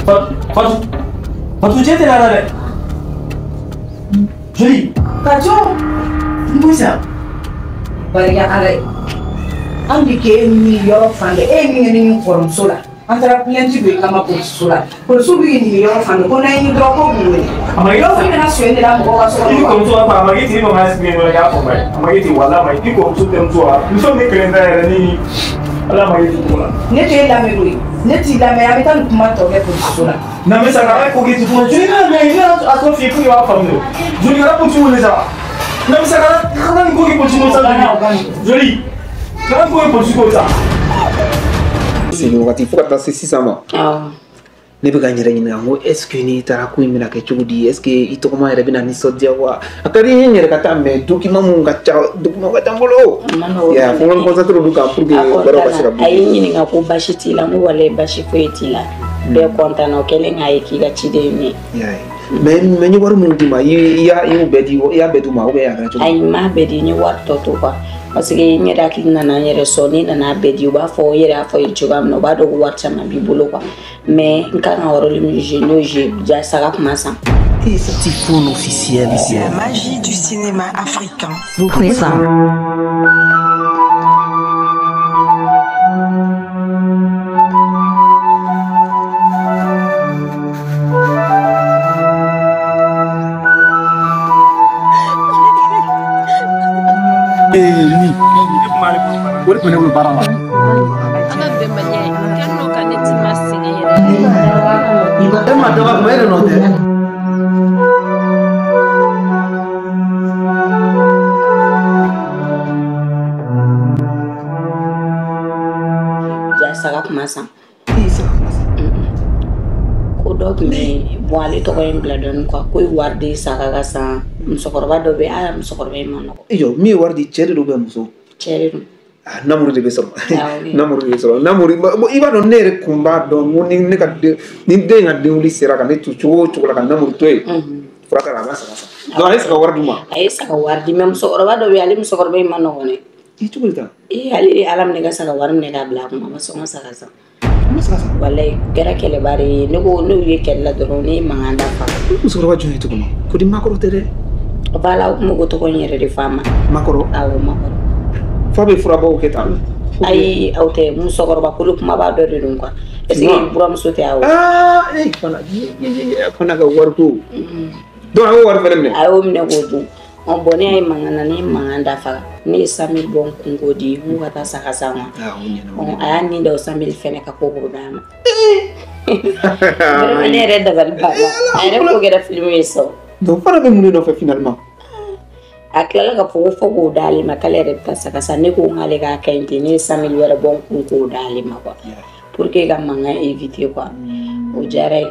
Fatou Fatou cɛ tɛ la dɛ. Joli. Kajo. N ko sisan. Barika Ala ye. An bi k'e ni yɔrɔ fan bɛɛ, e ye min kɛ ne ni n kɔrɔmuso la. An taara plainte don i kama polisiso la. Polisiw bɛ k'i ɲini yɔrɔ fan bɛɛ ko n'an y'i dɔrɔn ko b'u wele. Dɔw fana bɛna sonyɛli de la mɔgɔw ka so kɔnɔ. I kɔrɔmuso b'a fɔ a ma kɛ ten, i mama sigilen dɔrɔn i y'a fɔ a ma kɛ ten, walahi a ma kɛ i kɔrɔmuso tɛmuso wa muso min kelen ta yɛrɛ ni Ala ma kɛ ten cogo la. Ne t'e lamɛn koyi, ne t'i lamɛn, an bɛ taa nin kuma tɔ kɛ polisiso la. Non mais ça n'a pas ko kɛ ten cogo la, joli kana mɛn, ne y'a tɔ f'i ye pour que i b'a faamu de. Joli kana polisi wele sa. Non mais ça kana nin ko kɛ polisi ko sa joli. Joli kana nin ko kɛ polisi ko sa. Nin wagati fo ka taa se sisan ma. Ne bɛ ka n yɛrɛ ɲininka n ko est ce que n'i taara ko in bɛna kɛ cogo di, est ce que i tɔgɔma yɛrɛ bɛna nisɔndiya wa? A ka di n ye n yɛrɛ ka taa mais document mun ka ca, document ka ca n bolo. Ya fo n ka concentré olu kan pour que baaraw ka se ka bɔ. A ye n ɲininka ko baasi t'i la, n ko walayi baasi foyi t'i la. Bɛɛ content na, o kɛlen k'a ye k'i ka ciden ye. Mais n ye wari minnu d'i ma, i y'u bɛɛ di, i y'a bɛɛ d'u ma ou bien a kɛra cogo di? Ayi, n m'a bɛɛ di, n ye wari tɔ to quoi. Parce que n yɛrɛ hakili nana n yɛrɛ sɔrɔ, n'i nana bɛɛ di, u b'a fɔ i yɛrɛ y'a fɔ ye cogoya min na, u b'a dɔn ko wari caman b'i bolo quoi. Mais n kan ka rôle min jouer, n'o jouer, ja saga kun ma san. Typhoon officiel. La magie du cinéma africain. Vous présente. O de tun bɛ ne bolo baara la. An ka bɛnbaliya ye kɛ n'o ka ne ti ma sɛgɛn yɛrɛ. E ma dɔgɔ kuma e de nɔ tɛ. Ja saga kun ma san. Ko dɔ tun bɛ yen, bon ale tɔgɔ ye n bila dɔɔnin quoi, ko ye wari di saga ka san. Musokɔrɔba dɔ bɛ yen, aa musokɔrɔba in ma nɔgɔ. I jɔ, min ye wari di, cɛ de don ou bien muso? Cɛ de don. Namuru de bɛ sɔrɔ. Namuru de bɛ sɔrɔ. Namuru, i b'a dɔn ne yɛrɛ kun b'a dɔn ko ni ne ka den, ni den ka denwuli sera ka ne to cogo o cogo la ka namuru to yen. Fura t'a la, a b'a saga san. Donc a ye saga wari d'u ma. A ye saga wari di, mais musokɔrɔba dɔ bɛ yen, ale musokɔrɔba in ma nɔgɔn dɛ. I cogo di tan? Ee ale de ye Ala minɛ ka saga wari minɛ k'a bila a kun, a ma sɔn ka saga san. Walayi, kɛra kɛlɛba de ye. Ne ko n'u ye kɛlɛ la dɔrɔn, ne ye mankan da fa. Musokɔrɔba jɔn ye tuguni? Ko di makɔrɔ tɛ dɛ. Voilà, o kun bɛ ko tɔgɔ in yɛrɛ de f'a ma. Makɔrɔ? Awɔ, makɔrɔ. Fa bɛ furabaw kɛ tan. Ayi, aw tɛ, musokɔrɔba kolo kumaba dɔ de don quoi. Est ce que buramuso tɛ awɔ? Aa, ee fana, fana ka wari ko. Donc a y'o wari fɛnɛ minɛ. A y'o minɛ k'o dun. Bon ne y'a ye mankan na, ne ye mankan dafa. Ne ye 100 000 bɔ n kun k'o di, n ko ka taa saga san wa. A y'a nin da o 100 000 fɛnɛ ka ko k'o d'a ma. Vraiment ne yɛrɛ dabali banna. A yɛrɛ ko kɛra film ye sɔn. Donc fana bɛ mun de nɔfɛ finalement? A tilala ka fɔ ko fo k'o d'ale ma, k'ale yɛrɛ bɛ taa saga san. Ne ko n k'ale k'a kɛ ten, ne ye 100 000 wɛrɛ bɔ n kun k'o d'ale ma quoi. Pour que ka mankan éviter quoi. O diyara ye.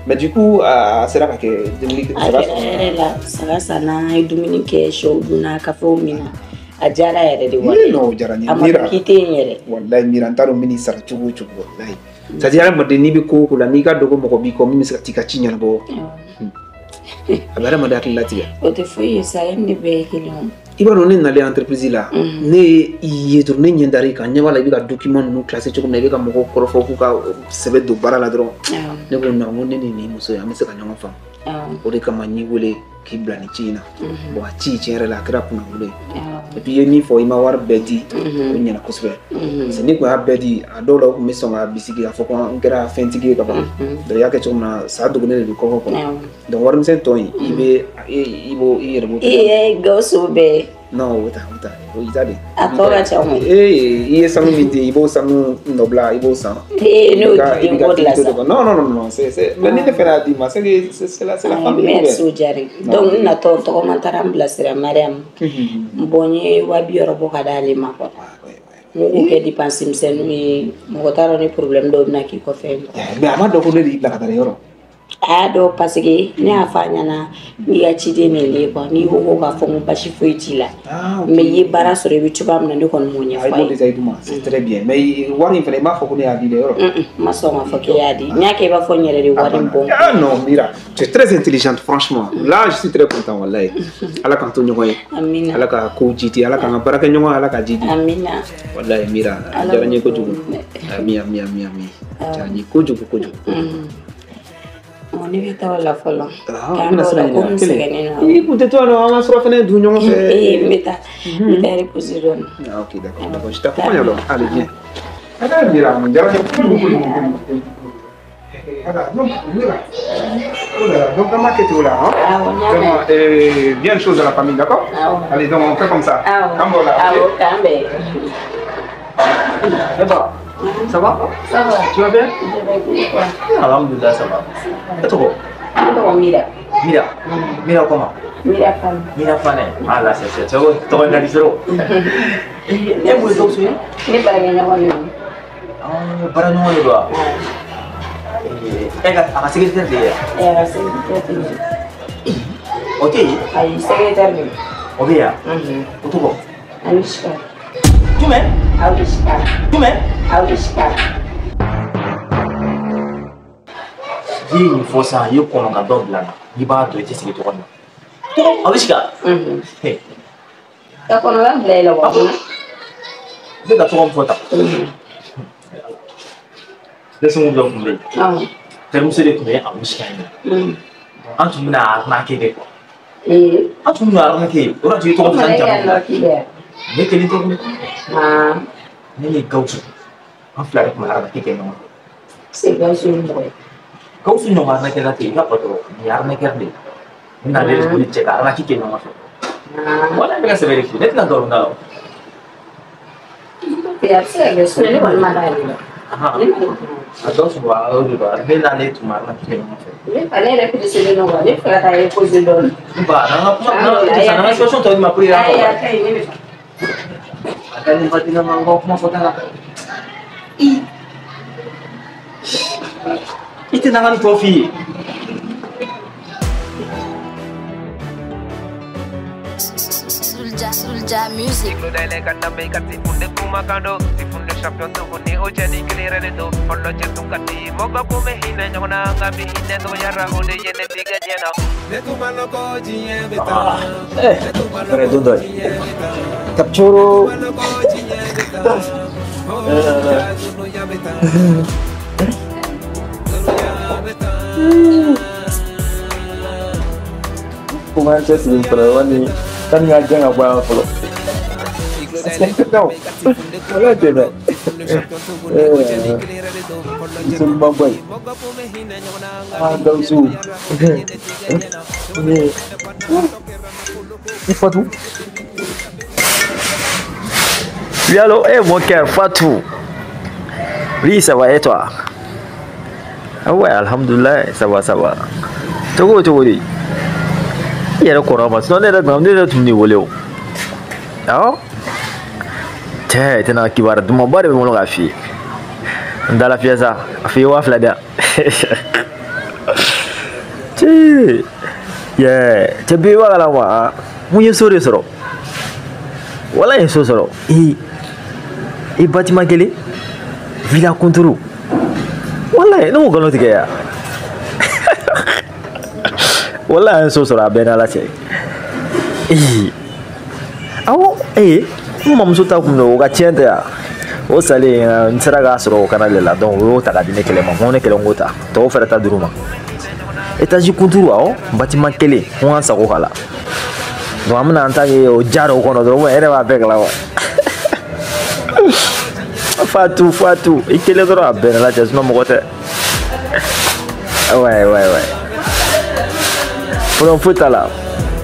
Mais du coup, a sera ka kɛ dumuni A kɛra hɛrɛ la, saga sanna, an ye dumuni kɛ, sɛw dunna, kafew minna. A diyara yɛrɛ de walayi. Non, o diyara n ye. A ma k'i tɛ yen yɛrɛ. Walayi Mira, n t'a dɔn n bɛ n'i sara cogo o cogo walayi. C'est à dire hadamaden n'i bɛ ko o ko la, n'i ka dɔn ko mɔgɔ b'i kɔ min bɛ se ka t'i ka ci ɲɛnabɔ. A bɛ hadamaden hakili latigɛ. O tɛ foyi ye sa, e ni ne bɛɛ ye kelen ye. I b'a dɔn ne nalen entreprise la, ne ye i ye dɔrɔn, ne ɲɛ dar'i kan, ɲɛ b'a la i bɛ ka document ninnu classé cogo min na, i bɛ ka mɔgɔw kɔrɔfɔ k'u ka sɛbɛn don baara la dɔrɔn. Ne ko non, n ko ne ni nin muso in an bɛ se ka ɲɔgɔn faamu. O de kama n y'i wele k'i bila nin ci in na. Bon a ci tiɲɛ yɛrɛ la a kɛra kunnawolo ye. Et puis i ye min fɔ, i ma wari bɛɛ di, o ɲɛna kosɛbɛ. Parce que n'i kun y'a bɛɛ di, a dɔw la u kun bɛ sɔn k'a bisigi k'a fɔ ko n kɛra fɛntigi ye ka ban. Donc i y'a kɛ cogo min na, sa dogolen de don kɔkɔ kɔnɔ. Donc warimisɛn tɔ in, i bɛ i b'o i yɛrɛ b'o. Ee Gawusu bɛɛ. Non, o ta o ta o y'i ta de. A tɔ ka ca koyi. Ee i ye sanu min di, i b'o sanu nɔbila, i b'o san. Ee n'o di den ko de la sa. Non non non non, c'est mais ni ne fɛnɛ y'a d'i ma, c'est que c'est la famille. Merci o diyara n ye. Donc n natɔ tɔgɔma taara n bilasira Mariam. Bon n ye 60 000 bɔ ka d'ale ma quoi. N ko k'o kɛ dépense misɛnninw ye, mɔgɔ t'a dɔn ni problème dɔw bɛna k'i kɔfɛ. Mais a ma dɔn ko ne de y'i bila ka taa yɔrɔ. A y'a dɔn parce que ne y'a fɔ a ɲɛna n'i ka ciden de ye quoi, n'i ko ko k'a fɔ n ko basi foyi t'i la. Mais i ye baara sɔrɔ i bɛ cogoya min na, ne kɔni m'o ɲɛfɔ a ye. I b'o détail d'u ma, c'est très bien. Mais wari in fɛnɛ, i m'a fɔ ko ne y'a di dɛ yɔrɔ. N ma sɔn k'a fɔ k'e y'a di. N y'a kɛ i b'a fɔ n yɛrɛ de wari in bɔ. Ah non Mira, tu es très intelligente franchement. Là je suis très content wallahi. Ala k'an to ɲɔgɔn ye. Amina. Ala ka kow jidi, Ala k'an ka baara kɛ ɲɔgɔn ye, Ala ka jidi. Amina. Wallahi Mira, a diyara n ye kojugu. Ami ami ami ami. A diyara n ye kojugu kojugu. Non, ne bɛ taa o la fɔlɔ. I bɛna sira ɲini kelen. I kun tɛ to yan nɔ, an ka surafɛnɛ dun ɲɔgɔn fɛ. Ee, n bɛ taa. N bɛ taa reposer dɔɔni. Ah, ok, d'accord, d'accord. Je t'accompagne alors. Allez, viens. Attends, Mira, mun diyara n ye kojugu kojugu kojugu. Voilà, donc, Mira. Oh là là, donc on va quitter là, hein. Vraiment, bien de choses à la famille, d'accord? Allez, donc on fait comme ça. Comme voilà. Ah, ok, mais. Eh ben, ça va? Ça va. Tu vas bien? Je vais bien. Alhamdulillah, ça va. Et toi? Mira. Mira. Mira comment? Mira Fane. Mira Fane. Ah là, c'est ça. Tu vas aller zéro. Et vous êtes aussi? Ne baraɲɔgɔn de don. Ah, baraɲɔgɔn de don wa? E ka a ka secrétaire de ye wa? E a ka secrétaire tɛ yen. O tɛ yen? Ayi, secrétaire de don. O bɛ yan? O tɔgɔ? Awishka. Jumɛn? Awishka. Jumɛn? Awishka. I ye nin fɔ sisan, i ye kɔnɔ ka dɔ bila n na. N'i b'a dɔn i tɛ segin tɔgɔ in na. Tɔgɔ Awishka? Ka kɔnɔla bila i la wa? Ne ka tɔgɔ min fɔ tan. Ne somɔgɔw dɔ tun bɛ yen. Terimuso de tun bɛ Awishka in na. An tun bɛna arnaquer de quoi. An tun bɛna arnaquer. O de y'a to i tɔgɔ fisa ni jamu ye. Ne kelen tɛ koyi. Ne ni Gawusu an fila de tun bɛ arnaque kɛ ɲɔgɔn fɛ. C'est Gawusu ye mɔgɔ ye. Gawusu ɲɔgɔn arnaquer la ten, i ka patron nin ye arnaqueur de ye. Ne n'ale de tun bɛ jɛ ka arnaque kɛ ɲɔgɔn fɛ. Wala ne bɛ ka sɛbɛ de f'i ye, ne tɛna nkalon da la o. A bɛ se ka kɛ sinon ne kɔni ma d'ale la. A dɔ sɔrɔ a y'o de dɔn, ne n'ale tun bɛ arnaque kɛ ɲɔgɔn fɛ. Ne fa ne yɛrɛ pressé don quoi, ne fɛ ka taa reposer dɔɔni. N ba, n'an ka kuma n'an ka situation tɔ di ma pour que i k'a fɔ. Ayi, a ka ɲi, ne bɛ taa. A ka nin waati la an ka kuma fɔta la. I tɛ n'an ka nin tɔ f'i ye. Soulja Music. Peraí, Dodói. Capturou. Kuma cɛsiri fɔlɔ wali tani ka gɛn ka bɔ yan fɔlɔ. Non, wala tɛ dɛ. Muso ɲuman bɔ yen. Ah, Gawusu. I Fatou. Oui, allô, eh mon cœur, Fatou. Oui, ça va et toi? Ah ouais, alhamdoulilah, ça va, ça va. Togo, togo di. I yɛrɛ kɔrɔ ma, sinon ne yɛrɛ tun bɛ n'i wele o. Awɔ. Cɛ, i tɛna kibaruya dumanba de bɛ n bolo k'a f'i ye. N da lafiya sa, a f'i ye 2000 di yan. Cɛ, yeah, cɛ bi i b'a kalama, n ye so de sɔrɔ. Wala ye so sɔrɔ. I bâtiment kelen, villa kunturu. Walayi, ne m'o nkalon tigɛ ya. Walayi an ye so sɔrɔ a bɛɛ n'Ala cɛ. Awɔ, n mamuso ta kun don, o ka tiɲɛ tɛ yan. O salen n sera k'a sɔrɔ o kana de la, donc o y'o ta k'a di ne kelen ma, ko ne kelen k'o ta, tɔw fɛnɛ ta dir'u ma. Étage kunturu, awɔ, bâtiment kelen, ko n ka sago k'a la. Donc an bɛna an ta kɛ o ja dɔw kɔnɔ dɔrɔn, e yɛrɛ b'a bɛɛ kalama. Fatou, Fatou, i kelen dɔrɔn a bɛɛ n'Ala cɛ, sinon mɔgɔ tɛ. Ouais, ouais, ouais. Problème foyi t'a la.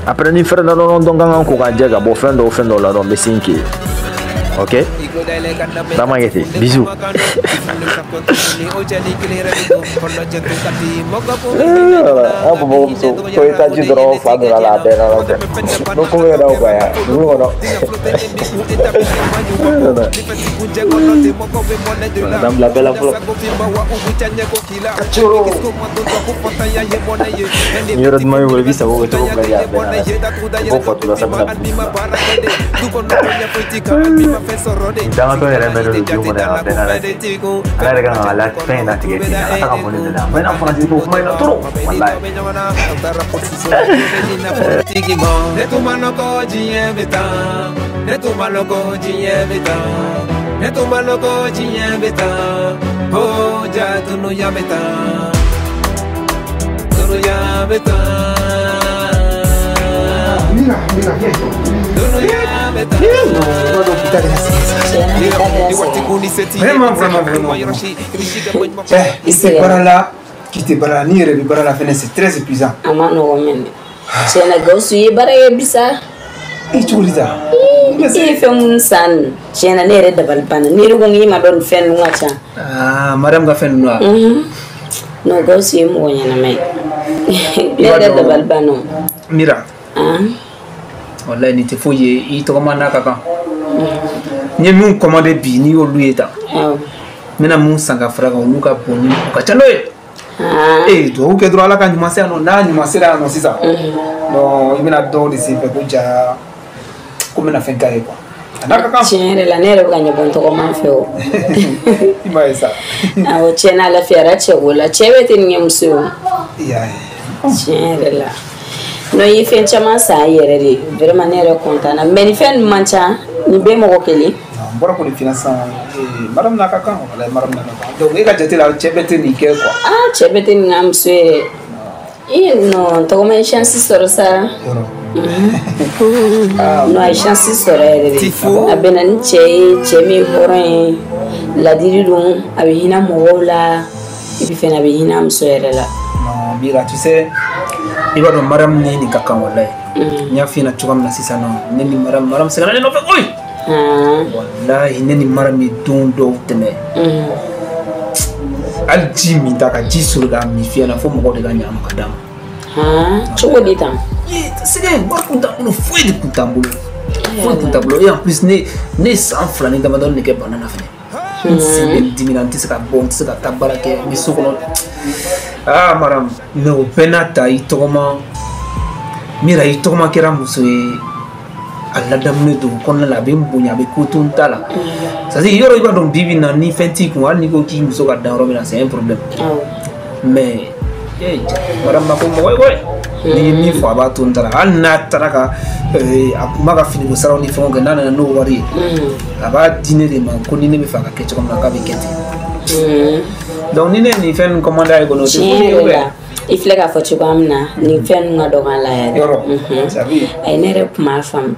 Après ni fɛrɛ dɔrɔn dɔn kan ko ka jɛ ka bɔ fɛn dɔw la dɔrɔn n bɛ sin k'i ye. Ok? Taama kɛ ten. Bisous. An Bamakɔ muso ko étage dɔrɔn fa donna la a bɛɛ n'Ala cɛ. N'o ko bɛ yɛrɛ o kan yan dugu kɔnɔ. Dan bila bɛɛ la fɔlɔ. Ni yɔrɔ duman b'i bolo i b'i sago kɛ cogo min ka di a bɛɛ n'Ala cɛ. Bɔ Fatou la sa n bɛna Nin dangatɔ yɛrɛ mɛnnen don du kɔnɔ yan a bɛɛ n'Ala cɛ. Ala yɛrɛ kan ka la fɛn in latigɛ ten, a ka taa ka bɔ ne de la. A mɛnna Faransi ko kuma in na trop walayi. bɛ tan. Mira, mira, viens. Vraiment, vraiment, vraiment. Eh, i baara la, k'i tɛ baara la, n'i yɛrɛ bɛ baara la fɛnɛ, c'est très épuisant. A ma nɔgɔn mɛnɛ. Tiɲɛna Gawusu i ye baara kɛ bi sa. I cogo di tan? I ye fɛn minnu san nin, tiɲɛna ne yɛrɛ dabali banna. N'i yɛrɛ ko k'i ma dɔn nin fɛn ninnu ka ca. Ah, Mariam ka fɛn ninnu wa? Non, Gawusu ye mɔgɔ ɲɛnama ye. Ne yɛrɛ dabali banna. Mira. Wallahi nin tɛ foyi ye, i tɔgɔma n'a ka kan. N ye min commandé bi n'i y'olu ye tan. N bɛna mun san ka fara kan olu ka bon ni o ka ca n'o ye. Ee duwawu kɛ dɔrɔn Ala ka ɲuman se yan nɔ, n'a ɲuman sera yan nɔ sisan. Non, i bɛna dɔw de senfɛ ko ja ko n bɛna fɛn k'a ye quoi. A n'a ka kan. Tiɲɛ yɛrɛ la ne yɛrɛ bɛ ka ɲɛbɔ n tɔgɔma fɛ o. I m'a ye sa. Awɔ tiɲɛ na a lafiyara cɛko la, cɛ bɛ tɛ nin kɛ muso ye o. I y'a ye. Tiɲɛ yɛrɛ la. Non, i ye fɛn caman san i yɛrɛ de, vraiment ne yɛrɛ content na, mais nin fɛn ninnu man ca, nin bɛɛ mɔgɔ kelen. N bɔra k'o de f'i ɲɛna sisan, Mariam n'a ka kan, walahi Mariam n'a ka kan. Donc e ka jate la cɛ bɛɛ tɛ nin kɛ quoi. Ah, cɛ bɛɛ tɛ nin k'a muso ye dɛ. Ee non, tɔgɔma ye chance sɔrɔ sa. Non, a ye chance sɔrɔ yɛrɛ de. A bɛnna ni cɛ ye, cɛ min ye hɔrɔn ye, ladiri don, a bɛ hinɛ mɔgɔw la, et puis fɛnɛ a bɛ hinɛ a muso yɛrɛ la. Non, Mira, tu sais, i b'a dɔn Mariam ni nin ka kan walahi. N y'a f'i ɲɛna cogoya min na sisan nɔ, ne ni Mariam, Mariam sɛgɛnna ne nɔfɛ koyi. Walahi ne ni Mariam ye don dɔw tɛmɛ. Hali ji min ta ka ji soli k'a min fiyɛ na fo mɔgɔw de ka ɲa ma ka d'a ma. Cogo di tan? Sɛgɛn wari kun t'an bolo, foyi de kun t'an bolo. Foyi kun t'an bolo. Et en plus ne ye san 2 ni damadɔni de kɛ bana na fɛnɛ. N sen bɛ dimi na, n tɛ se ka bɔ, n tɛ se ka taa baara kɛ, n bɛ so kɔnɔ. Ah Mariam, mais o bɛɛ n'a ta i tɔgɔma, Mira i tɔgɔma kɛra muso ye, a ladamunen don kɔnɔna la, a bɛ n bonya, a bɛ ko to n ta la. C'est à dire yɔrɔ i b'a dɔn bi bi in na ni fɛn t'i kun, hali n'i ko k'i muso ka dan yɔrɔ min na, c'est un problème. Mais eh Mariam ma ko mɔgɔ ye koyi. N'i ye min fɔ a b'a to n ta la, hali n'a taara ka a kun b'a ka finiko saraw ni fɛnw kɛ, n'a nana n'o wari ye, a b'a di ne de ma ko ni ne bɛ fɛ a ka kɛ cogo min na k'a bɛ kɛ ten. Donc ni ne ye nin fɛn ninnu commandé a ye kɔni o tɛ foyi ye o bɛ. I filɛ k'a fɔ cogoya min na nin fɛn ninnu ka dɔgɔ a la yɛrɛ. Yɔrɔ. Ayi ne yɛrɛ kun b'a faamu.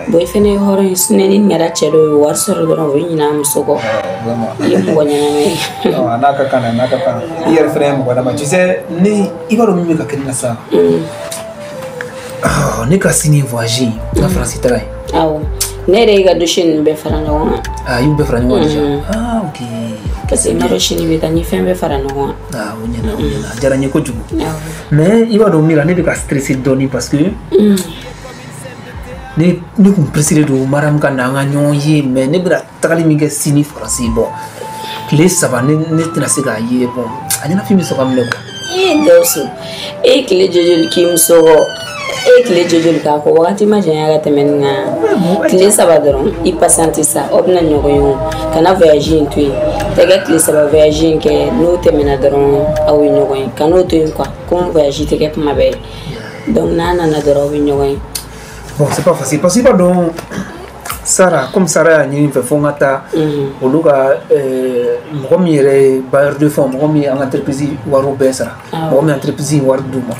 Bon i fɛnɛ ye hɔrɔn ye, sinon ni nin kɛra cɛ dɔw ye wari sɔrɔ dɔrɔn u bɛ ɲinɛ a muso kɔ. I ye mɔgɔ ɲɛnama ye. A n'a ka kan, a n'a ka kan. I yɛrɛ fɛnɛ ye mɔgɔ ɲɛnama. Tu sais ni i b'a dɔn min bɛ ka kɛ ne la sisan. Ne ka sini voyage n ka Faransi taga ye. Awɔ. Ne yɛrɛ y'i ka dossier ninnu bɛɛ fara ɲɔgɔn kan. Ah, i y'u bɛɛ fara ɲɔgɔn kan déjà. Ah, ok. Parce que n sini bɛ taa n ye fɛn bɛɛ fara ɲɔgɔn kan. Ah, o ɲɛna, o ɲɛna. A diyara n ye kojugu. Mais i b'a dɔn Mira, ne bɛ ka stressé dɔɔni parce que ne kun pressé don Mariam ka na an ka ɲɔgɔn ye, mais ne bɛna tagali min kɛ sini Faransi, bon tile 3 ne tɛna se k'a ye, bon a ɲɛnafin bɛ sɔrɔ ka minɛ quoi. Ee Gawusu, e ye tile joli k'i muso kɔ? E ye tile joli k'a kɔ? Wagati ma janya ka tɛmɛ nin kan. Tile 3 dɔrɔn i patiente sa, aw bɛna ɲɔgɔn ye o. Kana voyage in to yen. Tɛ kɛ tile 3 voyage in kɛ, n'o tɛmɛna dɔrɔn aw ye ɲɔgɔn ye. Kan'o to yen quoi, komi voyage tɛ kɛ kuma bɛɛ. Donc n'a nana dɔrɔn aw bɛ ɲɔgɔn ye. Bon, c'est pas facile parce que i b'a dɔn Sara, comme Sara y'a ɲini n fɛ fo n ka taa olu ka mɔgɔ min yɛrɛ ye bailleur de fonds, mɔgɔ min ye an ka entreprise wariw bɛɛ sara, mɔgɔ min ye entreprise in wari d'u ma,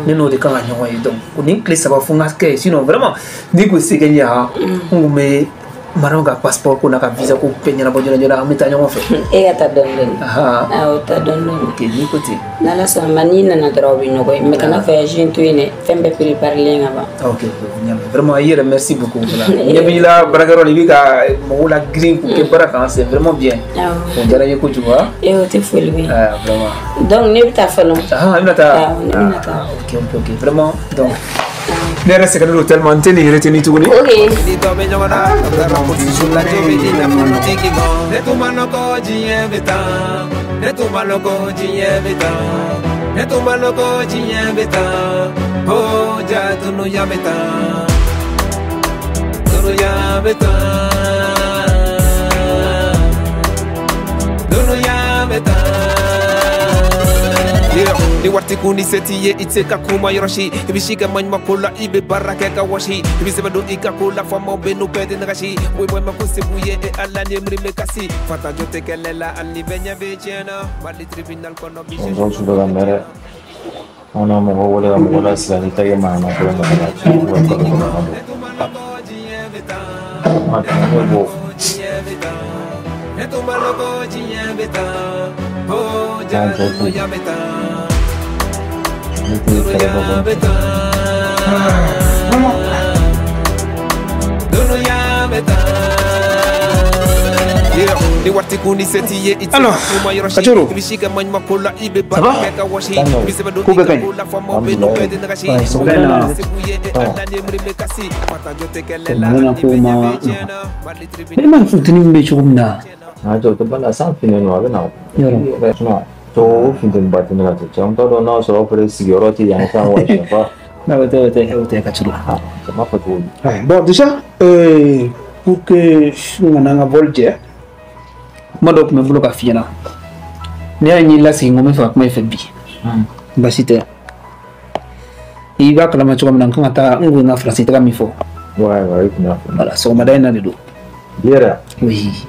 ne n'o de kan ka ɲɔgɔn ye. Donc nin tile 3 fo n ka kɛ, sinon vraiment n'i ko se kɛ n ye, n kun bɛ Mariam ka passeport ko n'a ka visa ko bɛɛ ɲɛnabɔ joona joona, an bɛ taa ɲɔgɔn fɛ. E ka taa dɔɔni dɔɔni. Awɔ, taa dɔɔni dɔɔni. Ok, n'i ko ten. N'Ala sɔnna ma n'i nana dɔrɔn aw bɛ ɲɔgɔn ye, mais kana voyage in to yen dɛ, fɛn bɛɛ préparé ka ban. Ok, vraiment i yɛrɛ merci beaucoup. Ɲɛ b'i la baarakɛyɔrɔ la, i bɛ ka mɔgɔw la girin k'u kɛ baara kan, c'est vraiment bien. O diyara n ye kojugu. E o tɛ foli ye. Ah vraiment. Donc ne bɛ taa fɔlɔ. Ah, i bɛna taa. Awɔ, ne bɛna taa. Ok, ok, ok, vraiment donc. Ne yɛrɛ sɛgɛnnen don tellement n tɛ nin retenir tuguni. Ok. Ni wari kun ni se t'i ye i tɛ se ka kuma yɔrɔ si i bɛ si ka maɲuman ko la i bɛ baara kɛ ka wɔsi i bɛ sɛbɛn don i ka ko la faamaw bɛ n'u bɛɛ de nagasi o ye ma ko se b'u ye e Ala ni miiri bɛ kasi fatanjo tɛ kɛlɛ la hali ni bɛɛ ɲɛ bɛ tiɲɛ na Mali tribunal kɔnɔ bi. Sɔnsɔn su bɛ ka mɛn dɛ. On a mɔgɔ wele ka mɔgɔ lasigi ni tɛgɛ ma na ko mɔgɔ la ci ko kalo kɔnɔ ka bɔ. A tun bɛ bɔ. K'an cɛ ko. Ne tɛ kɛrɛfɛ bɔ. Alors, Kachoro, ça va? Ko bɛɛ ka ɲi? Sɔgɔmada in na ko ma ne ma funteni min bɛ cogo min na. A jɔ tɛ bala san finnen don a bɛ na. Yɔrɔ. To o funteni ba tɛ ne la ten cɛ n t'a dɔn n'a sɔrɔ aw fɛnɛ sigiyɔrɔ tɛ yan san wa je sais pas. Non, o tɛ Kachoro. Cɛ m'a fɔ cogo di? Bon déjà pour que n kana n ka vol jɛ. Kuma dɔ tun bɛ n bolo ka f'i ɲɛna ne y'a ɲini lasigi n ko n bɛ fɛ ka kuma i fɛ bi baasi tɛ i b'a kalama cogo min na n kan ka taa n kun ka Faransi taga min fɔ. Voilà, sɔgɔmada in na de don. Bi yɛrɛ? Oui.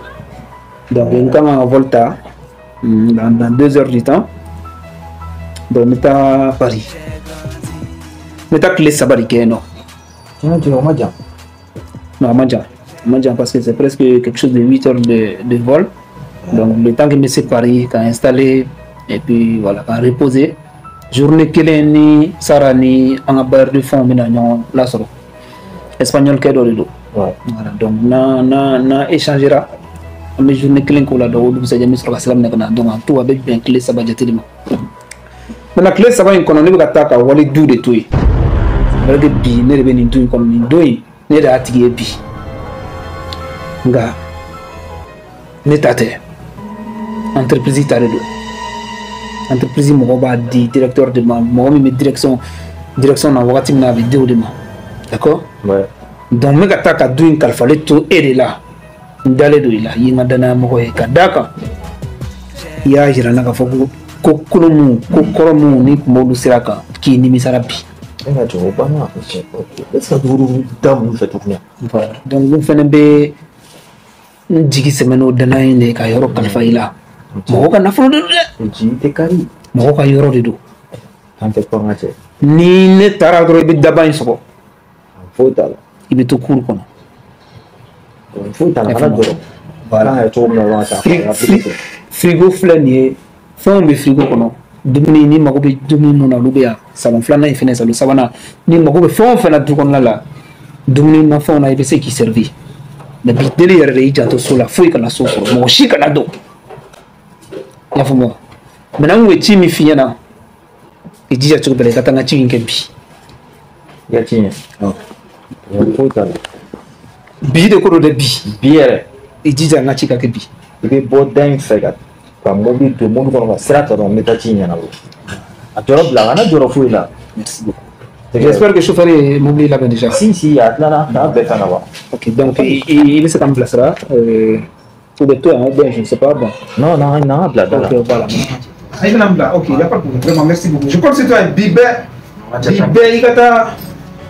Donc n kan ka vol ta dans 2 heures du temps. Donc n bɛ taa Paris. N bɛ taa tile 3 de kɛ yen nɔ. Tiɲɛ cɛ o ma jan. Non, a ma jan. A ma jan parce que c'est presque quelque chose de 8 heures de vol. Donc le temps que je me Paris, qu'à installer et puis voilà, qu'à reposer. Journée kelen ni Sara ni an ka bailleur de fonds bɛna ɲɔgɔn lasɔrɔ. Espagnol kɛ dɔ de don. Voilà, donc n'a échangera an bɛ journée kelen k'o la donc o dugusajɛ n bɛ sɔrɔ ka sira minɛ ka na donc en tout a bɛ bɛn tile 3 jate de ma. Maintenant tile 3 in kɔnɔ ne bɛ ka taa ka wali du de to yen. C'est vrai que bi ne de bɛ nin du in kɔnɔ nin don in ne de y'a tigi ye bi. Nka ne ta tɛ. Entreprise ta de don. Entreprise mɔgɔ b'a di directeur de ma mɔgɔ min bɛ direction na wagati min na a bɛ di o de ma. D'accord? Ouais. Donc n bɛ ka taa ka du in kalifalen to e de la. N dalen don i la i ye n ka danaya mɔgɔ ye ka d'a kan i y'a jira n na k'a fɔ ko kolo mun ko kɔrɔ mun ni kun b'olu sira kan k'i nimisara bi. E ka jɔ o banna e tɛ se ka duuru da mun fɛ tuguni. Voilà. Donc n fɛnɛ bɛ n jigi sɛmɛ n'o danaya in de ye ka yɔrɔ kalifa i la. Mɔgɔ ka nafolo de don dɛ. Ji tɛ kari. Mɔgɔ ka yɔrɔ de don. An tɛ kɔn ka cɛ. Ni ne taara dɔrɔn i bɛ daba in sɔgɔ. Foyi t'a la. I bɛ to kuru kɔnɔ. Foyi t'a la kana jɔrɔ. Voilà. Kan ka kɛ cogo min na dɔrɔn ka taa. Frigo filɛ nin ye fɛnw bɛ frigo kɔnɔ. Dumuni ni mago bɛ dumuni mun na olu bɛ yan. Salon filanan in fɛnɛ salon sabanan ni mago bɛ fɛn o fɛn na du kɔnɔna la dumuni nafɛnw na i bɛ se k'i servir. Mais bi deli yɛrɛ de y'i janto so la foyi kana so sɔrɔ mɔgɔ si kana don. I y'a faamu wa? Maintenant n kun ye ci min f'i ɲɛna i jija cogo bɛɛ la i ka taa n ka ci in kɛ bi. I ka ci in? Awɔ. Foyi t'a la. Bi de ko don dɛ bi. Bi yɛrɛ? I jija n ka ci ka kɛ bi. I bɛ bɔ da in fɛ ka mobili don mobili kɔnɔ ka sira ta dɔrɔn n bɛ taa ci in ɲɛnabɔ. A jɔyɔrɔ bila kana jɔyɔrɔ foyi la. Merci beaucoup. J'espère que chauffeur ye mobili labɛn déjà. Si si a tilala a bɛɛ kan ka ban. Ok donc i bɛ se ka n bilasira ou bien toi ou bien je ne sais pas bon. Non non non bila da la. Ok voilà. I bɛna n bila ok y a pas de problème vraiment merci beaucoup je compte sur toi bi bɛɛ i ka taa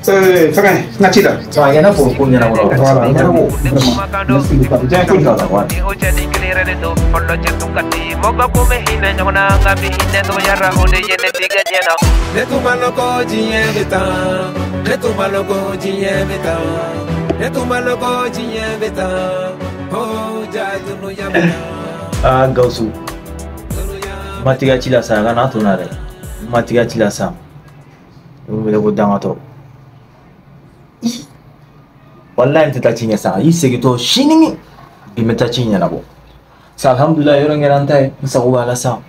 fɛngɛ n ka ci la. A kɛ i n'a fɔ ko ɲɛnabɔ. Voilà vraiment merci beaucoup a bɛ diya n ye kojugu. Ah Gawusu ma tigɛ ci la sa a kana to na dɛ ma tigɛ ci la sa i bɛ wele ko dangatɔ walayi n tɛ taa ci ɲɛ sa i segintɔ sini bi n bɛ taa ci ɲɛnabɔ sa alhamdulilayi yɔrɔ in kɛra n ta ye n sago b'a la sa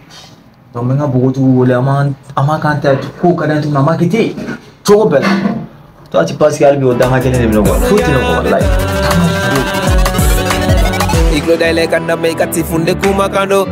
donc n bɛ n ka npogotigiw wele an m'a k'an ta ye kow ka d'an ye tuguni an m'a kɛ ten cogo bɛɛ la toi tu penses que hali bi o danga kelen de bɛ ne kɔ foyi tɛ ne kɔ walayi.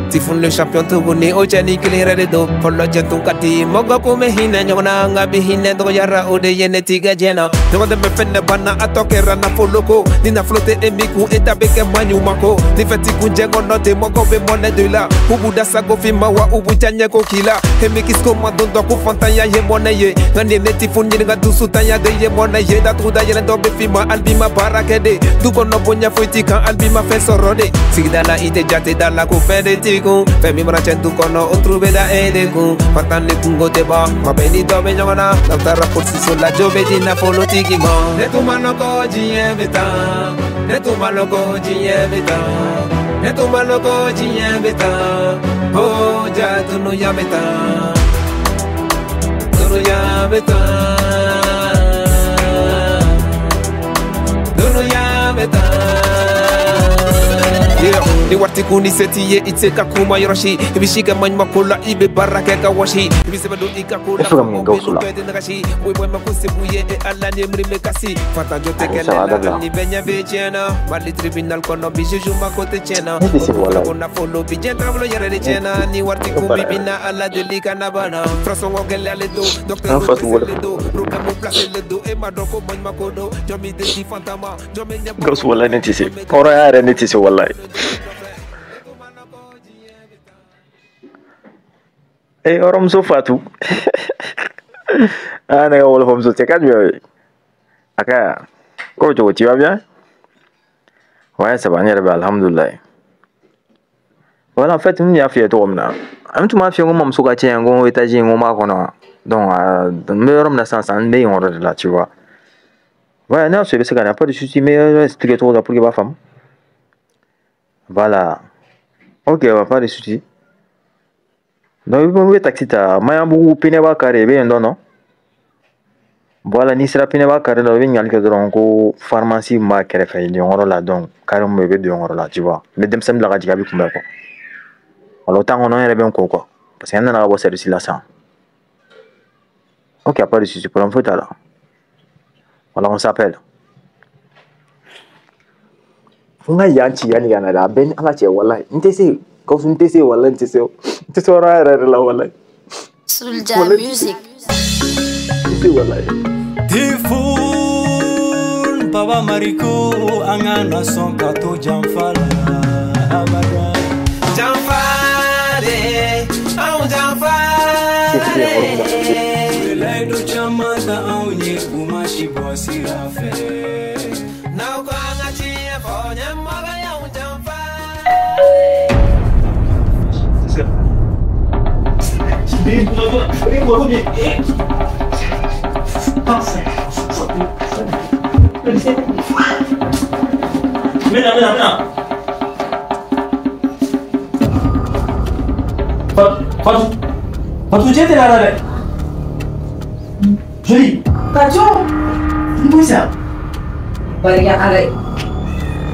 Tifun le champion tuguni o cɛ ni kelen yɛrɛ de don fɔlɔ cɛ tun ka di mɔgɔ kun bɛ hinɛ ɲɔgɔn na nka bi hinɛ dɔgɔyara o de ye ne tigɛ diɲɛ na ɲɔgɔn dɛmɛ fɛn de banna a tɔ kɛra nafolo ko ni nafolo tɛ e min kun e ta bɛ kɛ maɲuman ko ni fɛn t'i kun jɛ kɔnɔ ten mɔgɔw bɛ mɔnɛ don i la u b'u da sago f'i ma wa u b'u diyaɲɛ ko k'i la e mi kisiko ma don dɔ ko fantanya ye mɔnɛ ye nka nin ne Tifun ɲininka dusutanya de ye mɔnɛ ye datuguda yɛlɛ dɔ bɛ f'i ma hali bi ma baara kɛ de du kɔnɔ bonya foyi t'i kan hali bi ma fɛn sɔrɔ de se sigida la i tɛ jate da la ko fɛn de t'i kun fɛn min mana cɛn du kɔnɔ o turu bɛ da e de kun fatan ni kungo tɛ ban ma bɛɛ ni dɔ bɛ ɲɔgɔn na n'aw taara polisiso la jo bɛ di nafolotigi ma ne tun ma lɔn ko diɲɛ bɛ tan ne tun ma lɔn ko diɲɛ bɛ tan ne tun ma lɔn ko diɲɛ bɛ tan oh ja dunuya bɛ tan dunuya bɛ tan dunuya bɛ tan. Ni wari kun ni se t'i ye i tɛ se ka kuma yɔrɔ si i bɛ si kɛ maɲumanko la i bɛ baara kɛ ka wɔsi i bɛ sɛbɛn don i ka ko la mɔgɔ bɛɛ tɛ nagasi o ye ma ko se b'u ye e Ala ni miiri bɛ kasi fatanjɔ tɛ kɛlɛ la ni bɛɛ ɲɛ bɛ tiɲɛ na Mali tribunal kɔnɔ bi juge ma ko tɛ tiɲɛ na ko nafolo bi diɲɛ taabolo yɛrɛ de tiɲɛ na ni wari kun bi bi na Ala deli ka na banna furasɔngɔ gɛlɛyalen don docteur dɛsɛlen don problème placelen don e ma dɔn ko maɲumanko don jɔn b'i den di fantan ma jɔn bɛ ɲɛ. Gawusu walayi ne tɛ se hɔrɔnya yɛrɛ ne tɛ se walayi. Eh, hɔrɔnmuso Fatu. Ah, ne ka wolofamuso cɛ ka jumɛn ye? A ka ko cogo, tu vas bien? Ouais, ça va, n yɛrɛ bɛ alhamdulilayi. Voilà, en fait, n y'a f'i ye cogo min na, an tun b'a f'i ye ko n mamuso ka cɛ n ko étage in ko n b'a kɔnɔ. Donc, n bɛ yɔrɔ min na sisan sisan, n bɛ yen yɔrɔ de la, tu vois. Ouais, n'a sɔrɔ i bɛ se ka na, pas de souci, n bɛ yɔrɔ expliquer cogo dɔ pour que i b'a faamu. Voilà. Ok, ouais, pas de souci. Donc, i bɛ taxi ta Maɲanbugu Pinɛba carré i bɛ yen dɔn nɔ. Voilà, n'i sera Pinɛba carré la i bɛ ɲininkali kɛ dɔrɔn ko pharmacie min b'a kɛrɛfɛ yen yɔrɔ la donc carré min bɛ yen i bɛ don yen yɔrɔ la tu vois. N bɛ denmisɛnnin bila ka jigin a bɛ kunbɛn quoi. Voilà, o temps kɔnɔ n yɛrɛ bɛ n ko quoi parce que n nana ka bɔ service la sisan. Ok, pas de souci, problème foyi t'a la. Voilà, on s'appelle. N ka yan ci yanni ka na dɛ a bɛɛ ni Ala cɛ walayi n tɛ se Gawusu n tɛ se walayi n tɛ se n tɛ se hɔrɔnya yɛrɛ de la walayi. Soulja Music. N tɛ se walayi. Tifun Baba Mariko an ka na sɔn ka to janfa la abada. Janfa de anw janfa de. Layidu caman ta anw ye u ma si bɔ sira fɛ. N'aw ko an ka tiɲɛ fɔ ɲɛmɔgɔ y'anw janfa. Mina, mina, mina. Fatou, Fatou, cɛ tɛ la dɛ. Joli. Kajo. N ko sisan. Barika Ala ye.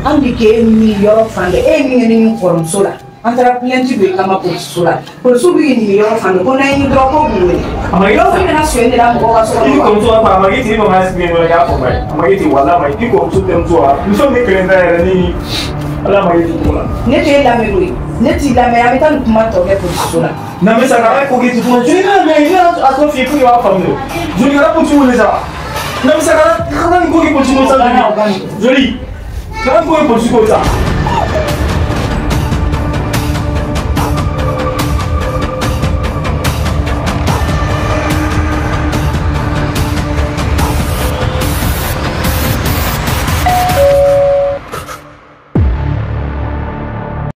An bi k'e ni yɔrɔ fan bɛɛ e ye min kɛ ne ni n kɔrɔmuso la. An taara plainte don i kama polisiso la. Polisiw bɛ nin yɔrɔ fan bɛɛ ko n'an ye dɔrɔn ko b'u wele. Dɔw fana bɛna sonyɛli de la mɔgɔw ka so kɔnɔ. I kɔrɔmuso b'a fɔ a ma k'i tigi ma sigi dɔrɔn i k'a fɔ a ma k'i tigi walahi a ma i kɔrɔmuso denmuso wa muso min kelen ta yɛrɛ ni Ala ma k'i tigi la. Ne t'e lamɛn koyi ne t'i lamɛn an bɛ taa nin kuma tɔ kɛ polisiso la. Na mais ça n'a ko k'i tigi kuma joli ka mɛn i bɛna a tɔ f'i ye pour que i b'a faamu joli kana polisiw wele sa. Na mais ça kana nin ko kɛ polisiw ko sa joli kana nin ko kɛ polisiw ko sa.